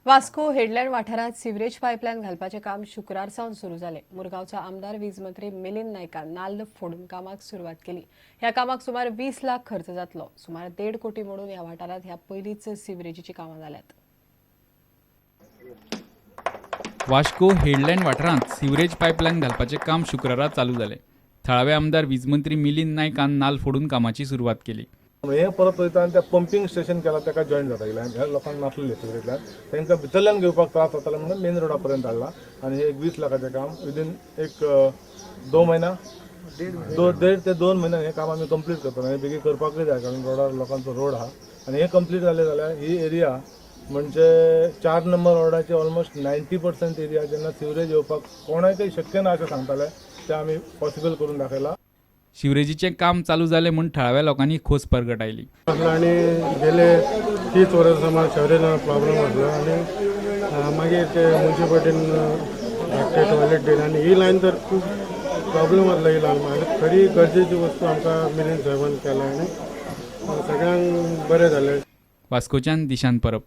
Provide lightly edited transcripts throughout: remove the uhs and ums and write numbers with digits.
Vasco headland वाठारांत sewerage pipeline घालपाचें काम शुक्रार सावन सुरू जालें. मुरगांवचो आमदार वीज मंत्री मिलिंद नायकान नाल्ल फोडून कामाक सुरवात केली. ह्या कामाक सुमार 20 लाख खर्च जातलो. सुमार 1.5 कोटी मोडून ह्या वाठारांत ह्या पयलींच सिवरेजीचीं कामां जाल्यात. वास्को हेडलँड वाठारांत सिवरेज पायपलायन घालपाचें काम शुक्रारा चालू जालें. थळावे आमदार वीज मंत्री मिलिंद नायकान नाल्ल फोडून कामाची सुरवात केली. हें परत वयता आनी त्या पंपींग स्टेशन केलां ताका जॉयन जाता. ही लायन ह्या लोकांक नासलेली सिवरेज लायन, तांकां भितरल्यान घेवपाक त्रास जाताले म्हणून मेन रोडा पर्यंत हाडला. आनी हे एक 20 लाखाचें काम विदीन एक 2 म्हयना, 1.5 ते 2 म्हयन्यान हें काम आमी कंप्लीट करतले. आनी बेगीन करपाकूय जाय, कारण रोडार लोकांचो रोड आहा. आनी हें कंप्लीट जालें जाल्यार ही एरिया म्हणजे 4 नंबर वॉर्डाचे ऑलमोस्ट 90% एरिया जेन्ना सिवरेज येवपाक कोणाकय शक्य ना अशें सांगताले, तें आमी पॉसिबल करून दाखयलां. सिवरेजीचें काम चालू जालें म्हूण थळाव्या लोकांनी खोस परगटायली. आसलो आनी गेले 30 वर्सां सुमार सिवरेज प्रॉब्लम आसलो आनी मागीर ते मुन्सिपालिटीन धाकटे टॉयलेट दिले आनी ही लायन तर खूब प्रॉब्लम आसलो ही लायन. आनी खरी गरजेची वस्तू आमकां मिलिंद साहेबान केला आनी सगळ्यांक बरें जालें. वास्कोच्यान दिशान परब.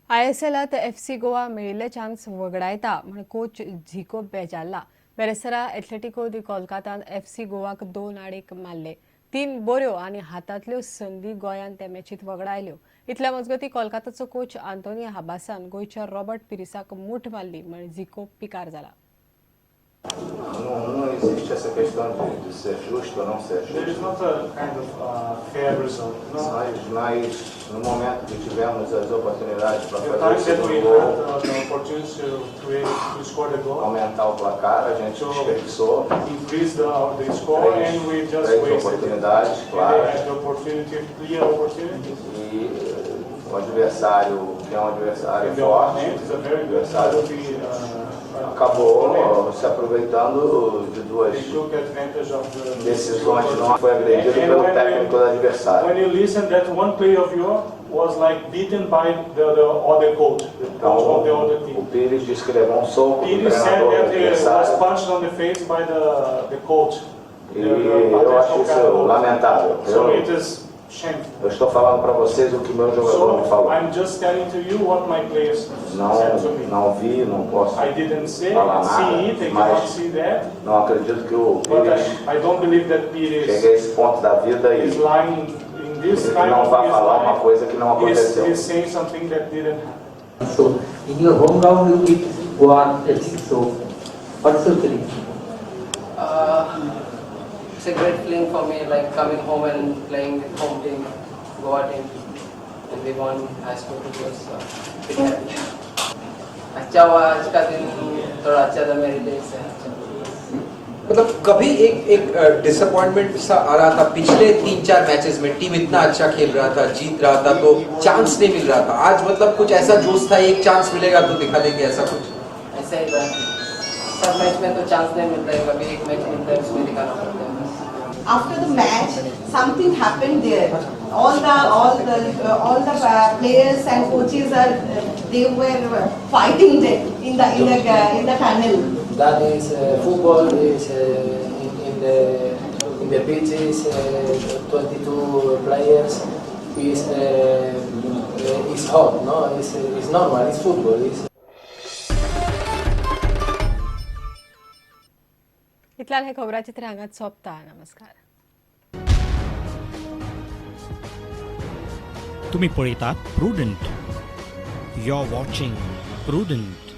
आयएसएलात एफसी गोवा मेळिल्ले चान्स वगडायता म्हण कोच झिको बेजारला. बेरेस्तारा एथलेटिको दी कोलकातान एफसी गोवाक 2-1 मारले. 3 बऱ्यो आनी हातांतल्यो संदी गोंयान ते मॅचीत वगडायल्यो. इतल्या मजगती कोलकाताचो कोच आंतोनी हाबासान गोंयच्या रॉबर्ट पिरिसाक मूठ मारली म्हण झिको पिकार जाला. Não, não existe essa questão de ser justo ou não ser There is justo. Not a kind of fair result. No. Nós, no momento que tivemos as oportunidades para The fazer o time that segundo we gol, had the opportunity to create, to score the goal, aumentar o placar, a gente desperdiçou increase the score, três, and we just três wasted it. Oportunidades And they claras. Had the opportunity, clear opportunity. E o adversário, que é um adversário And the forte, opponent is a very good, adversário would be, acabou se aproveitando de duas They took advantage of the decisões, não foi agredido And pelo when técnico do adversário. When you listen that one player of yours was like beaten by the other coach, the coach of the other Então, team. o Pires disse que levou um soco do Pires said treinador do that he was adversário. Punched on the face by the coach. E The eu acho potential isso coach. Lamentável. So Eu, it is shameful. eu estou falando para vocês o que meu jogador me So falou. I'm just telling to you what my players Não, said to me. Não vi, não posso I didn't say, falar see nada, it, I cannot mas see that, não acredito que o but Pires I don't believe that Pires chegue a esse ponto da vida e is lying in this ele time não of vá his falar uma life. Coisa que não aconteceu. He's saying something that didn't happen. So in your home ground you beat Goa FC. So what's your feeling? It's a great feeling for me, like coming home and playing with home team, Goa team, and we won high school 2 goals, so pretty happy. अच्छा हुआ, आज का दिन थोड़ा अच्छा था मेरे लिए, इससे अच्छा। मतलब कभी एक एक डिसअपॉइंटमेंट सा आ रहा था पिछले 3-4 मैचेस में, टीम इतना अच्छा खेल रहा था, जीत रहा था, तो चांस नहीं मिल रहा था. आज मतलब कुछ ऐसा जोश था, एक चांस मिलेगा तो दिखा देंगे, ऐसा कुछ? ऐसा ही था, सब मैच में तो चांस नहीं मिलता है, कभी एक मैच मिलता है, उसमें दिखाना पड़ता है बस. After the match, something happened there. All the players and coaches are they were fighting there in the tunnel. That is football is in the pitch is 22 players is hot, no, it's normal, it's football, it's इतल्यान हें खबराचित्र हांगाच सोंपता. नमस्कार. तुम्ही पळयतात prudent. You are watching Prudent.